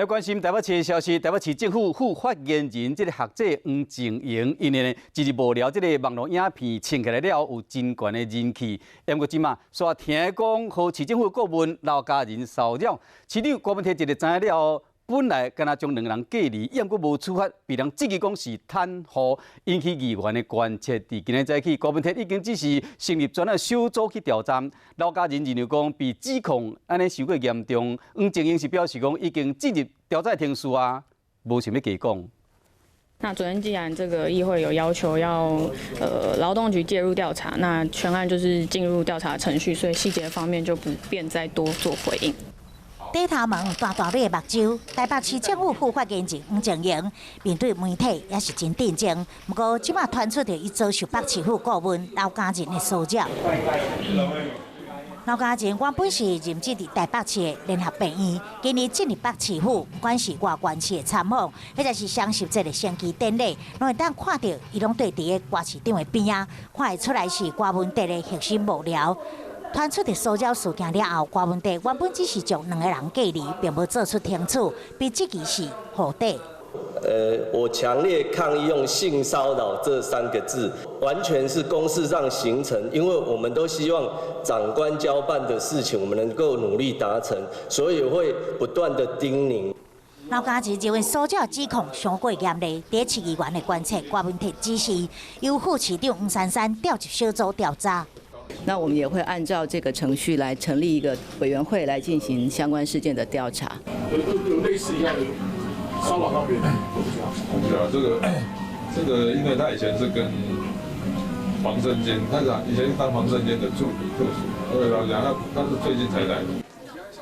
來關心台北市的消息，台北市政府副發言人這个學者黃靜瑩，𪜶呢，一日無聊這个網路影片穿起來了後有真懸的人氣，毋過這馬煞聽講予市政府顧問劉家仁騷擾，市長郭文鐵一日知影了後，本來敢若將兩人隔離，毋過無處罰，被人質疑講是袒護，引起議員的關切。佇今日早起，郭文鐵已經指示成立專案小組去調查。劉家仁認為講被指控按呢傷過嚴重，黃靜瑩是表示講已經進入調查程序啊，無想欲加講。那昨天既然這個議會有要求要勞動局介入調查，那全案就是進入調查程序，所以細節方面就不便再多做回應。低頭毛，大大的目睭，台北市政府副發言人黃靜瑩面對媒體也是真鎮靜。毋過，這馬傳出著伊遭受北市府顧問劉家仁的騷擾。劉家仁原本是任職佇台北市的聯合病院，今年進入北市府，不管是外縣市的參訪，或者是雙十節的升旗典禮，攏會當看著伊攏綴佇个郭市長的邊仔，看會出來是郭文哲的核心幕僚。傳出的騷擾事件了後，郭文哲原本只是將兩個人隔離，並無做出懲處，被質疑是護短。我強烈抗議用性騷擾這三個字，完全是公事上形成，因為我們都希望長官交辦的事情，我們能夠努力達成，所以會不斷的叮嚀。劉家仁認為騷擾指控傷過嚴厲，佇市議員的關切，郭文鐵指示由副市長黃珊珊調集小組調查。那我們也會按照這個程序來成立一個委員會來進行相關事件的調查。有類似一樣的騷擾到別人？我不知道這個，因為他以前是跟黃勝堅，他是以前當黃勝堅的助理特屬，對老講他是最近才來的。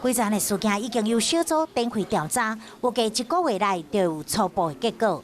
規層的事件已經由小組展開調查，預計一個月內就有初步的結果。